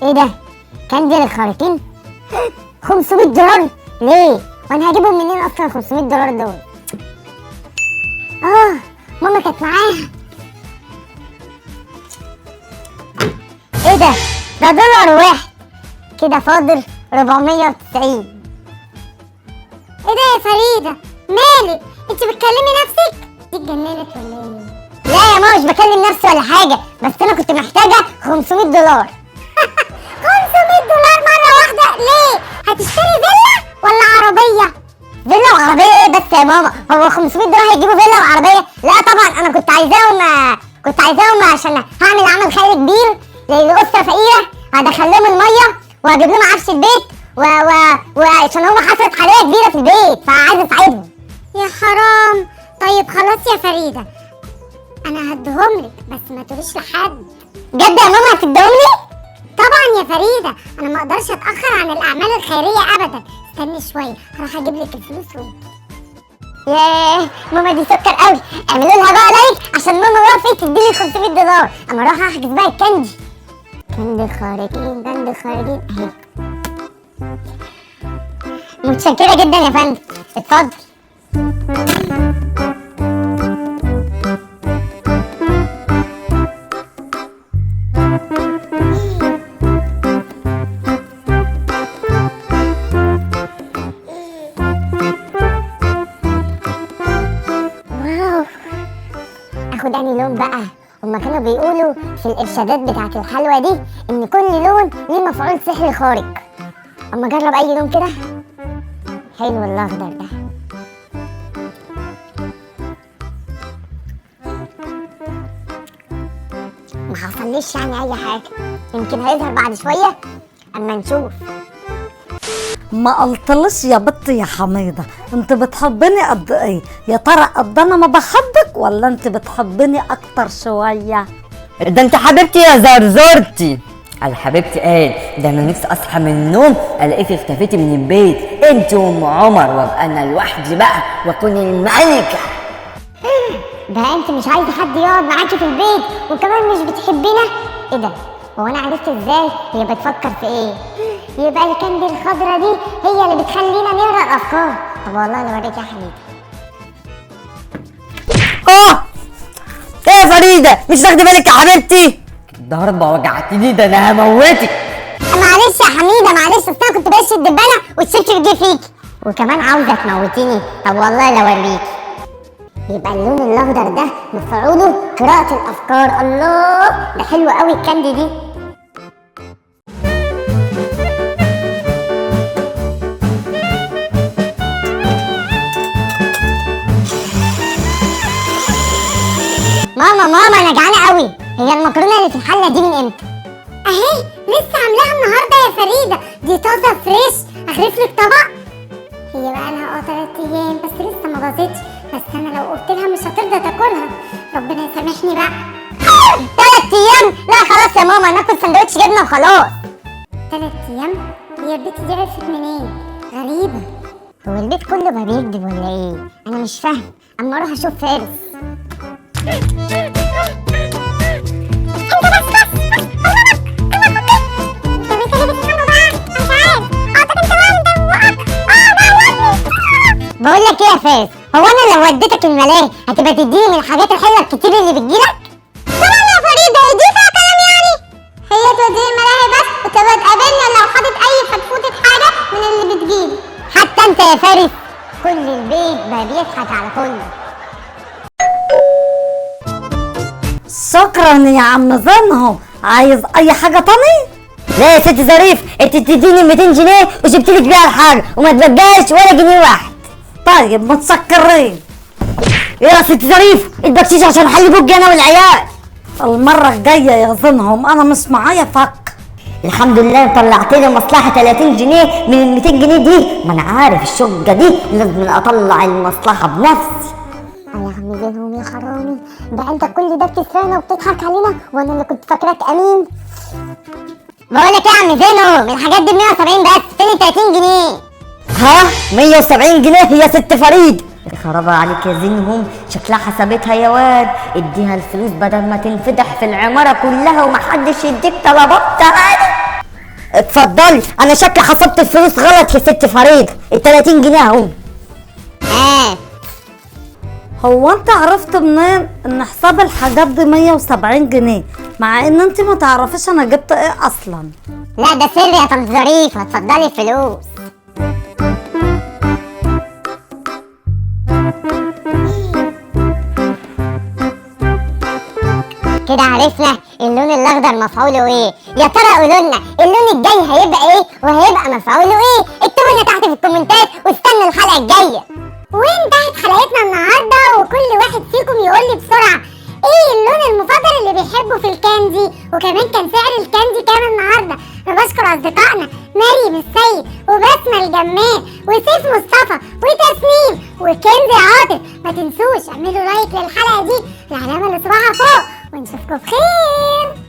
ايه ده؟ candy للخارقين؟ $500؟ ليه؟ وانا هجيبهم منين اصلا $500 دول؟ ماما كانت معاها. ايه ده؟ ده $1 كده، فاضل 490. ايه ده يا فريدة؟ مالك؟ انت بتكلمي نفسك؟ دي اتجننت ولا ايه؟ لا يا ماما مش بكلم نفسي ولا حاجة، بس انا كنت محتاجة $500. $500 مرة واحدة ليه؟ هتشتري فيلا ولا عربية؟ فيلا وعربية ايه بس يا ماما؟ هو $500 هيجيبوا فيلا وعربية؟ لا طبعا، انا كنت عايزاهم عشان هعمل عمل خيري كبير لأسرة فقيرة، هدخل لهم المية وهجيب لهم عفش البيت وعشان هم حصلت حريقة كبيرة في البيت فعايزة اساعدهم. يا حرام. طيب خلاص يا فريدة، انا هديهم لك بس ما تقوليش لحد. بجد يا ماما هتديهم لي؟ طبعا يا فريدة، انا ما اقدرش اتاخر عن الاعمال الخيرية ابدا. استني شوية هروح اجيب لك الفلوس وانت. ياه ماما دي سكر قوي، اعملوا لها بقى like عشان ماما وافقت تديني $500. اما اروح احجز بقى ال candy. candy خارقين، candy خارقين اهي. متشكرة جدا يا فندم، اتفضل. واو، اخد انهي لون بقى؟ هما كانوا بيقولوا في الارشادات بتاعت الحلوى دي ان كل لون ليه مفعول سحري خارق. اما اجرب اي لون كده. حلو الاخضر ده. ما حصليش يعني اي حاجة، يمكن هيظهر بعد شوية اما نشوف. ما قلتلش يا بنتي يا حميده، انت بتحبني قد ايه؟ يا ترى قد انا ما بحبك ولا انت بتحبني اكتر شوية؟ ده انت حبيبتي يا زرزورتي. قال حبيبتي، قال ده انا نفسي اصحى من النوم الاقيك اختفيتي من البيت انت وام عمر، وابقى انا لوحدي بقى واكون الملكة. ده انت مش عايزه حد يقعد معاكي في البيت وكمان مش بتحبينا؟ ايه ده؟ هو انا عرفت ازاي هي بتفكر في ايه؟ يبقى ال candy الخضرا دي هي اللي بتخلينا نقرا الافكار. طب والله انا اوريك يا حبيبي. ايه يا فريدة مش تاخدي بالك يا حبيبتي؟ ضربه وجعتني، ده انا هموتك. معلش يا حميده معلش، اصل انا كنت بقش الدبانه والشبشب جه فيكي وكمان عاوزه تموتيني. طب والله لو اوريكي. يبقى اللون الاخضر ده مفعوله قراءة الافكار. الله ده حلو قوي ال candy دي. ماما ماما انا جعانة قوي، هي المكرونه اللي في الحلة دي من امتى؟ اهي لسه عاملاها النهارده يا فريدة، دي طازة fresh. اغرف لك طبق؟ هي بقى لها 3 ايام بس لسه ما باظتش، بس انا لو قلت لها مش هترضى تاكلها، ربنا يسامحني بقى. 3 ايام؟ لا خلاص يا ماما ناكل سندوتش جبنه وخلاص. 3 ايام؟ هي البت دي عرفت منين؟ غريبة. هو البيت كله بقى بيكذب ولا ايه؟ انا مش فاهم. اما اروح اشوف فارس. بقول لك ايه يا فارس، هو انا لو وديتك الملاهي هتبقى تديني من الحاجات الحلوة الكتير اللي بتجيلك؟ طبعا يا فريدة، دي فيها كلام يعني؟ هي توديني الملاهي بس وتبقى تقابلني لو حاطط اي فتفوته حاجة من اللي بتجيلي. حتى انت يا فارس كل البيت بقى بيضحك على كله. شكرا يا عم زينهم. عايز اي حاجة تاني؟ لا يا ست ظريف، انت تديني 200 جنيه وجبت لك بيها الحاجة وما تبقاش ولا جنيه واحد. طيب متشكرين. يا ست ظريف البكشيش عشان احل بوجي انا والعيال. المرة الجاية يا زينهم انا مش معايا فك. الحمد لله طلعت لي مصلحة 30 جنيه من ال 200 جنيه دي، ما انا عارف الشقة دي لازم اطلع المصلحة بنفسي. يا عم زينهم يا حرامي، ده انت كل ده بتسرقنا وبتضحك علينا وانا اللي كنت فاكراك امين. بقول لك ايه يا عم زينهم، الحاجات دي ب 170 بس، فين 30 جنيه؟ ها 170 جنيه يا ست فريد؟ خرابة عليك يا زينهم، شكلها حسبتها يا واد. اديها الفلوس بدل ما تنفضح في العمارة كلها ومحدش يديك طلبات تاني. اتفضلي، انا شكلي حسبت الفلوس غلط يا ست فريد. ال 30 جنيه اهو. ها. هو انت عرفت منين ان حساب الحاجات دي 170 جنيه مع ان انت ما تعرفيش انا جبت ايه اصلا؟ لا ده سر يا طنط ظريفة، اتفضلي الفلوس. كده عرفنا اللون الاخضر مفعوله ايه. يا ترى قولوا لنا اللون الجاي هيبقى ايه وهيبقى مفعوله ايه؟ اكتبوا لنا تحت في الكومنتات واستنوا الحلقة الجاية. وانتهت حلقتنا النهارده، وكل واحد فيكم يقول لي بسرعة ايه اللون المفضل اللي بيحبه في ال candy، وكمان كان سعر ال candy كام النهارده. انا بشكر اصدقائنا مريم السيد وبسمه الجمال وسيف مصطفى وتسنيم وكنزي عاطف. ما تنسوش اعملوا like للحلقة دي، العلامة اللي صباعها فوق، ونشوفكم بخير.